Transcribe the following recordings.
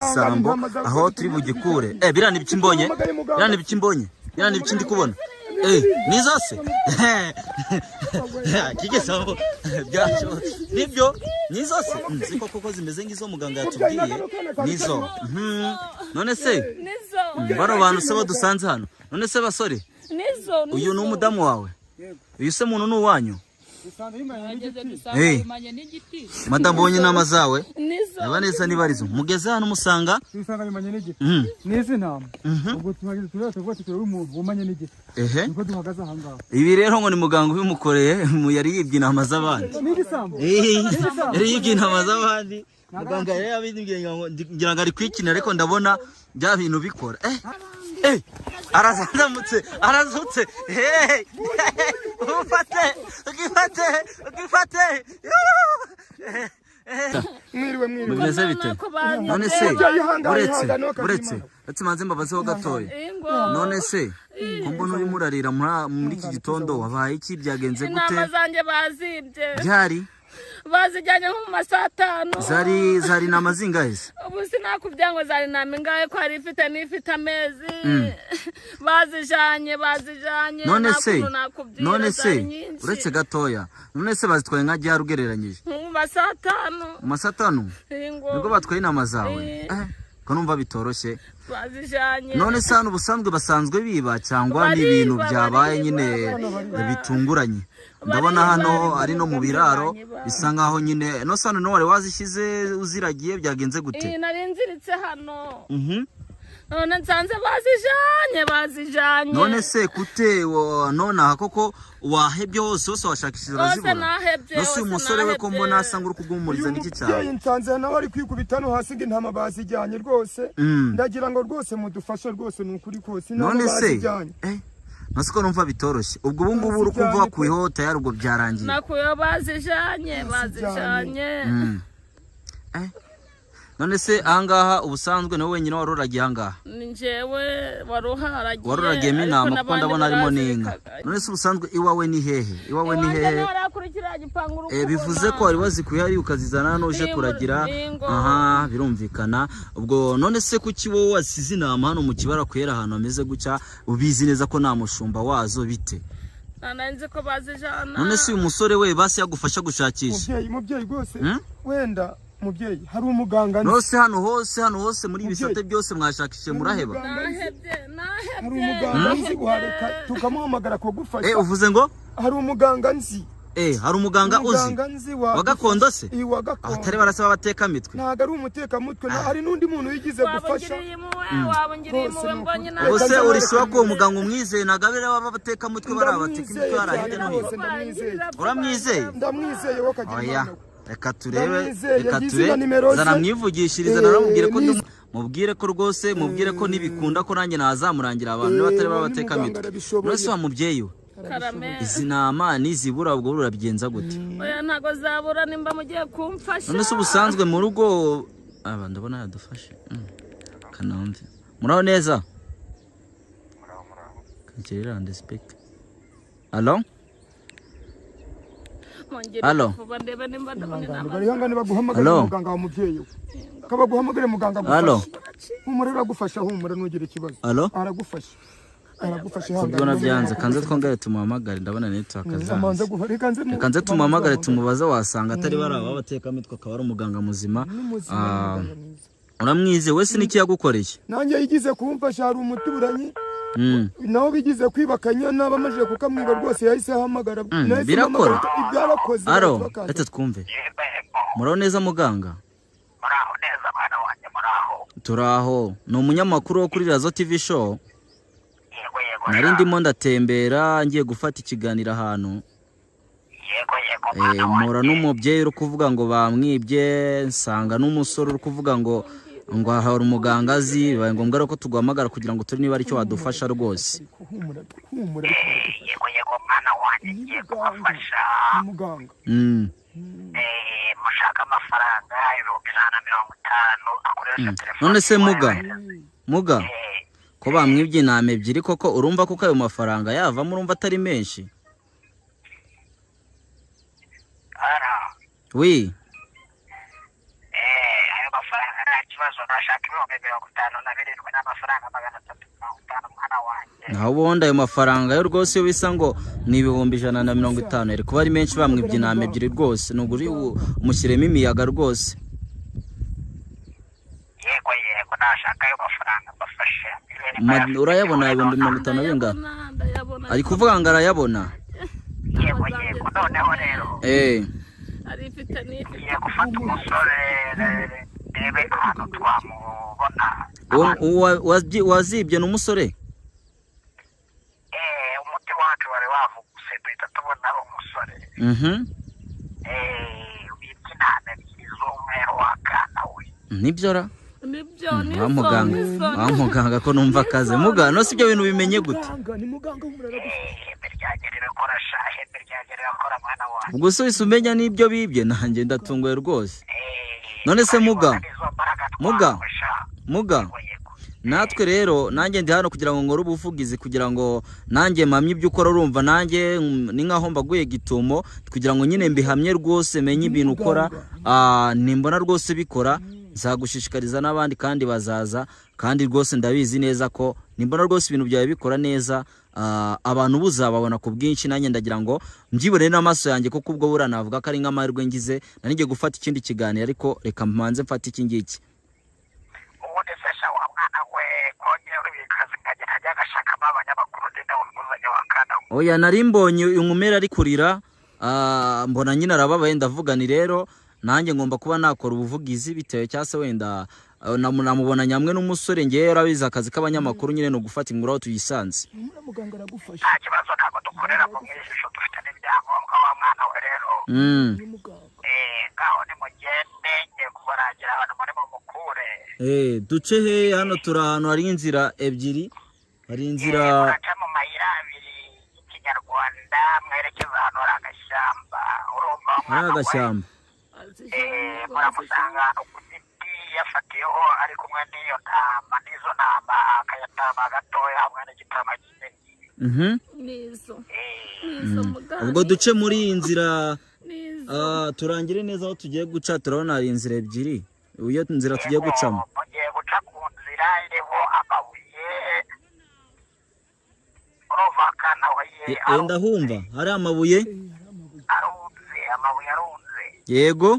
Igisambo aho turi bugikure. Biriya ni ibiki mbonye? Biriya ni ibiki mbonye? Biriya ni ibiki ndi kubona? Nizo se kigisambo byashobotse nibyo, nizo se? Ziko koko zimeze nk'izo muganga yatubwiye nizo. None se Nizo. Bano bantu se badusanze hano, none se basore, Nizo. uyu ni umudamu wawe? Uyu se muntu ni uwanyu? Bageze dusanga bimanye n'igiti. Madamu, ubonye inama zawe? Nizo. Reba neza niba arizo mugeze hano musanga. Tubisanga bimanye n'igiti. N'izi ntama ubwo tuhageze tureba, tuvuga tuti turebe umuntu wumanye n'igiti. Niko duhagaze aha ngaha. Ibi rero ngo ni muganga ubimukoreye, yari yibye intama z'abandi. N'igisambo. Yari yibye intama z'abandi. Muganga yari yabimbwiye ngo ngira ngo ari kwikinira, ariko ndabona bya bintu bikora. Arazamutse, arazutse. Hey, ufate, ugifate, ugifate. Mwiriwe, mwiriwe. Bimeze bite? Nako banyibye. None se Umubyeyi, ihangane, uretse ihangane, wakagira uretse Imana. Uretse manze mbabazeho gatoya. Ingo. None se ko mbona urimo urarira muri iki gitondo, wabaye iki? Byagenze gute? Intama zanjye bazibye. Byari Bazijyanye nko mu ma saa 5. Zari intama zingahe se? Ubu sinakubwira ngo zari intama ingahe, ko hari ifite n'ifite amezi. Bazijanye, bazijanye. None Nta se kuntu nakubwira, none se zari nyinshi. Uretse gatoya, none se bazitwaye nka ryari ugereranyije? Nko mu ma saa 5. Mu ma saa 5? Ingo. Nibwo batwaye intama zawe? Eh. Ko numva bitoroshye. Bazijanye. None se hano ubusanzwe basanzwe biba cyangwa ni Bariba, ibintu byabaye bariba, nyine bariba. bitunguranye? Ndabona hano Bariba, ari no mu biraro, bariba. bisa nkaho nyine no se hano wari wazishyize uziragiye, byagenze gute? Iyi nari nziritse hano. None nsanze bazijanye, bazijanye. None se kute nonaha koko wahebye hose hose, washakishije Hose urazibura? nahebye, None se uyu hose musore we ko nahebye. mbona asa nk'uri kugumuriza, Uyu n'iki mubyeyi cyawe? nsanze nawe ari kwikubita hano hasi ngo intama bazijyanye rwose. Ndagira ngo rwose mudufashe rwose, ni ukuri kose intama None se bazijyanye. None ko numva bitoroshye, ubwo ubu ngubu uri kumva Bazijyanye pe. wakuyeho tayari, ubwo byarangiye? Nakuyeho, bazijanye, bazijanye. None se ahangaha ubusanzwe nawe wenyine waruragiye ahangaha? Ni njyewe wari uharagiye. Waruragiyemo Ariko intama, kuko n'abandi ndabona harimo n'inka. barazirikaga. None se ubusanzwe iwawe ni hehe? Iwawe ni Iwanjye hehe? niho harakurikira igipangu uri Bivuze ko kubona. wari wazikuye hariya ukazizana hano uje kuragira? Ingo. Aha birumvikana. Ubwo none se kuki wowe wasize intama hano mu kibara kwera, ahantu hameze gutya, ubizi neza ko nta mushumba wazo, bite? Nta nzi ko bazijana. None se uyu musore we basi yagufasha gushakisha? Mubyeyi, mubyeyi rwose. Hmm? Wenda mubyeyi hari umuganga nzi. None se hano hose muri ibi Mubyeyi. bisate byose mwashakishije muraheba? Nahebye, Hari nahebye. umuganga nzi, wareka tukamuhamagara kugufasha. Uvuze ngo? Hari umuganga nzi. Hari umuganga uzi? Umuganga nzi wa Wa gakondo se? Iyi wa gakondo. Abatari barasaba abatekamitwe. Ntabwo ari umutekamutwe, hari n'undi muntu yigize Waba gufasha. ungiriye impuhwe, waba ungiriye Rwose impuhwe ni mbonye ukuri. nawe. Ubwo se Reka uri sure ko uwo nzamwereke. muganga umwizeye? Ntabwo abere baba abatekamitwe bari abateka imitwe Ndamwizeye bari hirya cyane no hino. rwose, ndamwizeye. Uramwizeye? Ndamwizeye wowe kagira Oya. Imana we. Reka turebe. Ndamwizeye, Reka ngize turebe. na nimero ze. Zana mwivugishirize, naramubwire ko mubwire ko rwose, mubwire ko nibikunda ko nanjye nazamurangira abantu niba atari Ni babatekamitwe. muganga arabishoboye. None se wa mubyeyi we, Karame. izi nama nizibura ubwo urabigenza gute? Oya, ntago zabura nimba mugiye kumfasha. None se ubusanzwe mu rugo aba ndabona yadufashe. Kanamve muraho neza kakirira ndesipeke. Alo? Mungirire Halo. vuba ndebe nimba ndabona inama. Bari hangane baguhamagare Hello? muganga wa mubyeyi we. Kabaguhamagare muganga Halo? agufashe. Humura, aragufasha, humura ntugire ikibazo. Alo? Aragufasha. Aragufasha. Kubona byanze, kanze twongere tumuhamagare, ndabona network Amanza zanze. gufa reka nze Reka nze tumuhamagare tumubaze, wasanga atari bari aba batekamutwe akaba ari umuganga muzima. Ni muzima, Ah, ni muganga mwiza. Uramwizeye wese? Niki yagukoreye? Nanjye yigize kumfasha, hari umuturanyi nawe bigize kwiba akanyana, bamajije kukamwiba rwose yahise ahamagara. Nahise Birakora? mpamagara, byarakoze. Aro? Bakaza. Reka twumve. Muraho neza muganga? Muraho neza mwana wanjye, muraho. Turaho, ni umunyamakuru wo kuri Razo TV Show. Yego yego. Nari ndimo ndatembera ngiye gufata ikiganiro ahantu. Yego yego mwana Mpura wanjye. n'umubyeyi uri kuvuga ngo bamwibye, nsanga n'umusore uri kuvuga ngo hari umuganga azi. Bibaye ngombwa rero ko tuguhamagara kugira ngo turebe niba ari cyo wadufasha rwose. Humura, humura, ariko baragufasha. Yego yego mwana wanjye, Ni ngiye muganga. kubafasha. Ni muganga. Mushaka amafaranga 150,000 akoresha telefone. None se muga, ko bamwibye intama ebyiri koko, urumva koko ayo mafaranga yavamo? Urumva atari menshi? Ara. Wi. Ayo mafaranga nta Kibazo, nashaka 57,000 n'amafaranga 350 mwana wanjye. Naho ubundi ayo mafaranga yo rwose iyo bisa ngo ni 150,000 yari kuba ari menshi, bamwibye intama ebyiri rwose. Ni uguri umushyiremo imiyaga rwose. Yego yego, nashaka ayo mafaranga mbafashe. Urayabona 50,000 bingana? Ndayabona. Ari kuvuga ngo arayabona. Yego yego, noneho rero arifite n'ifite. ngiye gufata umusore ndebe ahantu twamubona. Wazibye ni umusore? Umuti wacu wari wavuguse duhita tubona umusore. Wibye intama ebyiri z'umweru wakana we. Nibyo ra? Nibyo. Wa muganga, wa muganga ko numva akaze. Muga, no si ibyo bintu bimenye gute? Muganga ni muganga w'umurara gusa. Ihembe ryanjye rirakora sha, ihembe ryanjye rirakora mwana wanjye. Ubwo se uhise umenya n'ibyo bibye? Nanjye ndatunguye rwose. None se muga? Muga? Muga? Natwe rero nanjye ndi hano kugira ngo nkore ubuvugizi, kugira ngo nanjye mpamye ibyo ukora. Urumva nanjye ni nkaho mbaguye gitumo kugira ngo nyine mbihamye rwose, menye ibintu ukora. Nimbona rwose bikora nzagushishikariza n'abandi kandi bazaza, kandi rwose ndabizi neza ko nimbona rwose ibintu byawe bikora neza, abantu buzababona ku bwinshi. Nanjye ndagira ngo mbyibonere n'amaso yanjye, kuko ubwo buriya navuga ko ari nk'amahirwe ngize. Nari ngiye gufata ikindi kiganiro, ariko reka mbanze mfate iki ngiki. Ubundi se sha wa mwana we, kongera ibikazi nkajya ajya agashakamo abanyamakuru ndende wamuzanye wakana we. Oya, nari mbonye uyu nkumera ari kurira, mbona nyine arababaye, ndavuga ni rero nanjye ngomba kuba nakora ubuvugizi bitewe cyangwa se wenda namubona nyamwe n'umusore. Ngewe urabizi akazi k'abanyamakuru nyine ni ugufata inkuru aho tuyisanze. Uriya muganga aragufasha. Nta kibazo, ntabwo dukorera mu mwihisho, dufite n'ibyangombwa wa mwana we rero. Ni muganga. Ngaho nimugende, ngiye kubarangira ahantu muri mumukure. Duce he? Hano turi ahantu hari inzira ebyiri, hari inzira Muraca mu mayira abiri y'ikinyarwanda mwerekeza ahantu hari agashyamba. Urumva wa hari mwana we? agashyamba. Muramusanga ahantu ku giti yafatiyeho ari kumwe n'iyo ntama, n'izo ntama, akayatama gatoya hamwe n'igitama kinini. Nizo. Nizo muganga. Ubwo duce muri iyi nzira, Nizo. turangire neza aho tugiye guca. Turabona hari inzira ebyiri, iyo nzira tugiye gucamo. Mugiye guca ku nzira iriho amabuye. Urumva akana we? Ndahumva hari amabuye. Arunze, amabuye arunze. Yego.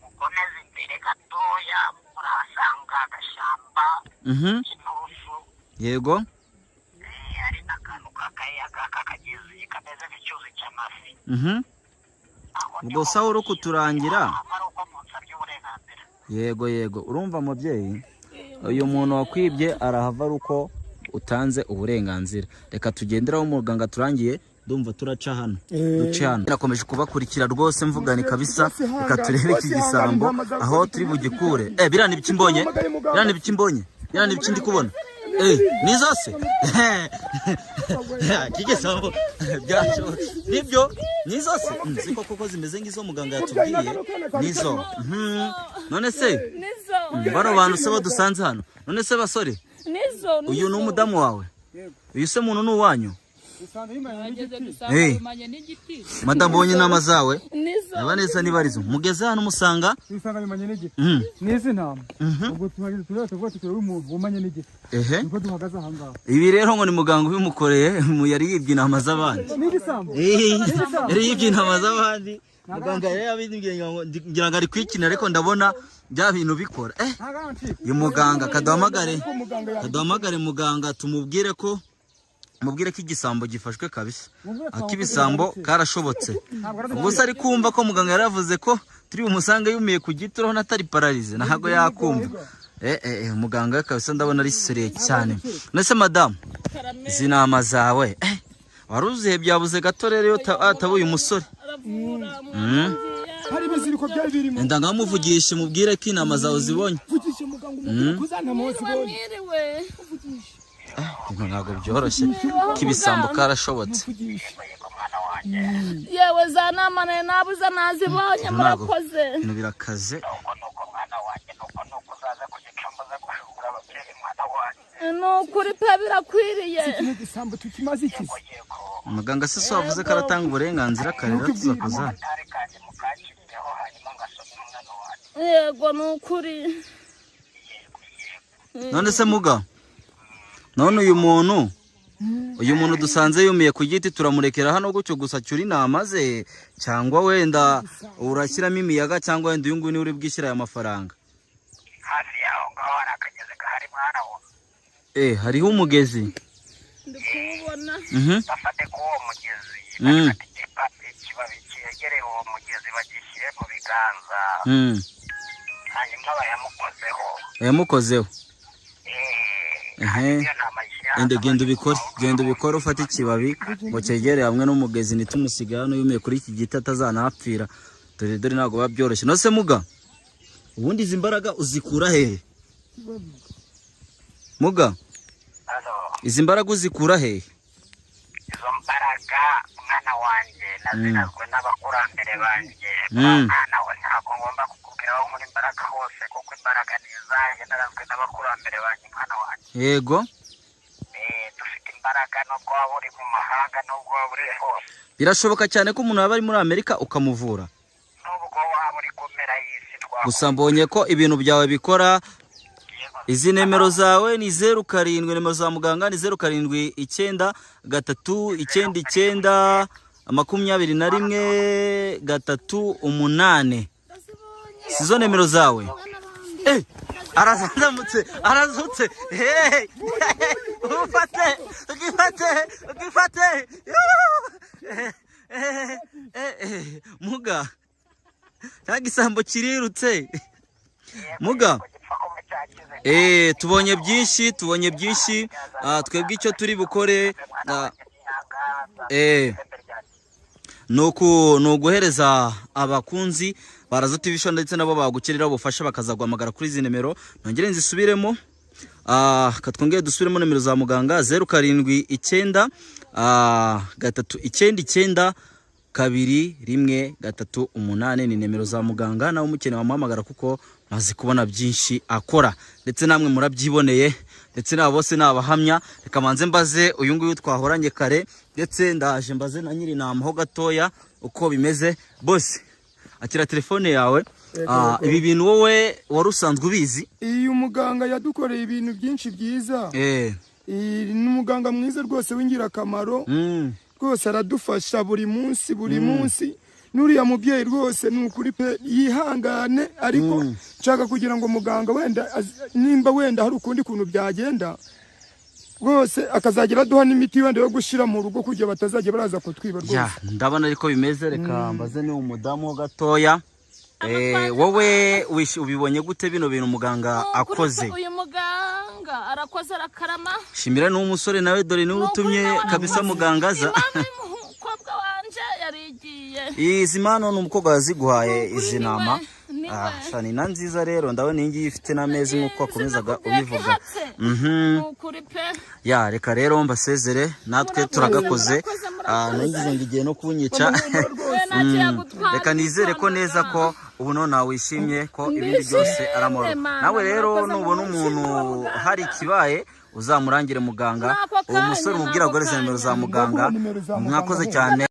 Mukomeze imbere gatoya murahasanga agashyamba k'inturusu. Yego. Hari n'akantu k'akayaga k'akagezi kameze nk'icyuzi cy'amafi. Aho Ubwo niho sawa uri kuturangira. ari uko munsabye uburenganzira. Yego yego, urumva mubyeyi, uyu muntu wakwibye arahava ari uko utanze uburenganzira. Reka tugendere aho muganga turangiye, ndumva turaca hano, duce hano. Nakomeje kubakurikira rwose mvugane kabisa, reka turebe iki gisambo aho turi bugikure. Biriya ni ibiki mbonye? Biriya ni ibiki mbonye? Biriya ni ibiki ndi kubona? Ni zose iki gisambo byashobotse nibyo, ni zose ziko koko zimeze nk'izo muganga yatubwiye, nizo. None se Nizo. bano bantu se badusanze hano? None se basore, Nizo. uyu ni umudamu wawe? Uyu se muntu ni uwanyu? Dusanze yimanye Bageze n'igiti. dusanga bimanye n'igiti. Madamu, mbonye inama zawe. Nizo. Reba neza niba arizo. Mugeze hano musanga Dusanga bimanye n'igiti. N'izi ntama. Ubwo tuhageze tureba tuvuga ati turebe umuntu wumanye n'igiti. Niko duhagaze aha ngaha. Ibi rero ngo ni muganga ubimukoreye, yari yibye intama z'abandi. N'igisambo. Yari yibye intama z'abandi. Muganga yari yabimbwiye ngo ngira ngo ari kwikinira, ariko ndabona bya bintu bikora. Ntabwo arancika. Uyu muganga kaduhamagare, Muganga ya kaduhamagare muganga tumubwire ko igisambo gifashwe kabisa. Akibisambo karashobotse. Ubwo se ari kumva ko muganga yaravuze ko turi bumusange yumiye ku giti, urabona atari pararize, ntabwo yakumva. Muganga we kabisa ndabona ari seriye cyane. None se madamu, izi nama zawe wari uzihe? Byabuze gato rero iyo atabuye umusore. Aravura mwangiye. Hari ibiziriko byari birimo. Enda ngamuvugishe mubwire ko inama zawe zibonye. Vugishe muganga umubwire ko za ntama wazibonye. Mwiriwe. Ibintu ntabwo byoroshye, k'ibisambo karashobotse. Vugishe. Yewe za nama nari nabuze nazibonye, Ntabwo. murakoze. Ibintu birakaze. Nuko nuko mwana wanjye, nuko nuko uzaza ku gicumbi uze gushungura ababyeyi mwana wanjye. Ni ukuri pe, birakwiriye. Kino gisambo tukimaze iki? Yego. Muganga se wavuze ko aratanga uburenganzira kare rero tuzakoza. Akatari kanjye mukakirireho hanyuma ngasoma umwana wanjye. Yego ni ukuri. None se muga, none uyu muntu dusanze yumiye ku giti turamurekera hano gutyo gusa cyura intama ze, cyangwa wenda urashyiramo imiyaga, cyangwa wenda uyu nguyu niwe uri bwishyira aya mafaranga? Hafi yaho ngaho hari akagezi gahari mwana we. Hariho umugezi ndi kuwubona. Bafate ku uwo mugezi, bafate ikibabi cyegereye uwo mugezi bagishyire mu biganza, hanyuma bayamukozeho. Yamukozeho. Genda ubikore, ufate ikibabi ngo cyegere hamwe n'umugezi, ntitumusiga hano yumiye kuri iki giti atazanahapfira. Dore ntabwo biba byoroshye. None se muga, ubundi izi mbaraga uzikura hehe? Muga, izi mbaraga uzikura hehe? Izo mbaraga mwana wanjye nazinazwe n'abakurambere banjye. Mwana we, ntabwo ngomba kukubwira aho muri imbaraga hose, kuko imbaraga ni izanjye, narazwe n'abakurambere banjye mwana wanjye. Yego. Dufite imbaraga nubwo waba uri mu mahanga, nubwo waba uri hose. Birashoboka cyane ko umuntu yaba ari muri Amerika ukamuvura, nubwo waba uri ku mpera y'isi. Gusa mbonye ko ibintu byawe bikora. Izi nimero zawe ni 07, nimero za muganga ni 079 3 99 21 3 8. Sizo nimero zawe? Arazamutse, arazutse. Ufate, ugifate, ugifate. Muga, cya gisambo kirirutse. Muga, tubonye byinshi, tubonye byinshi. Twebwe icyo turi bukore ni uguhereza abakunzi ba Razo TV Show ndetse nabo bagukenera ubufasha bakazaguhamagara kuri izi nimero. Nongere nzisubiremo, katwongere dusubiremo nimero za muganga: 079 399 21 3 8 ni nimero za muganga. Nawe umukeneye wamuhamagara kuko maze kubona byinshi akora, ndetse namwe murabyiboneye, ndetse nabo bose nabahamya. Reka manze mbaze uyu nguyu twahoranye kare, ndetse ndaje mbaze na nyiri intama ho gatoya uko bimeze. Bose, akira telefone yawe. Ibi bintu wowe wari usanzwe ubizi? Iyo muganga yadukoreye ibintu byinshi byiza. Ni umuganga mwiza rwose w'ingirakamaro. Rwose aradufasha buri munsi, buri munsi. Nuriya mubyeyi rwose ni ukuri pe, yihangane. Ariko nshaka kugira ngo muganga wenda nimba wenda hari ukundi kuntu byagenda rwose, akazagira aduha n'imiti wenda yo gushyira mu rugo kugira batazajya baraza kutwiba rwose. Ndabona ariko bimeze. Reka mbaze ni umudamu ho gatoya. Wowe ubibonye gute bino bintu muganga akoze? Uyu muganga arakoze, arakarama. Shimira n'umusore nawe, dore niwe utumye kabisa muganga aza. Umukobwa wanje yarigiye. Izi mpano ni umukobwa yaziguhaye izi ntama. Shani na nziza rero, ndabona iyi ngiyi ifite n'amezi nk'uko wakomezaga ubivuga. Ya, reka rero mbasezere, natwe turagakoze. Nagize ngo igihe no kunyica. Reka nizere ko neza ko ubu none wishimye ko ibindi byose aramoro. Nawe rero nubona umuntu hari ikibaye uzamurangire muganga. Uwo musore umubwira aguhereze nimero za muganga. Mwakoze cyane.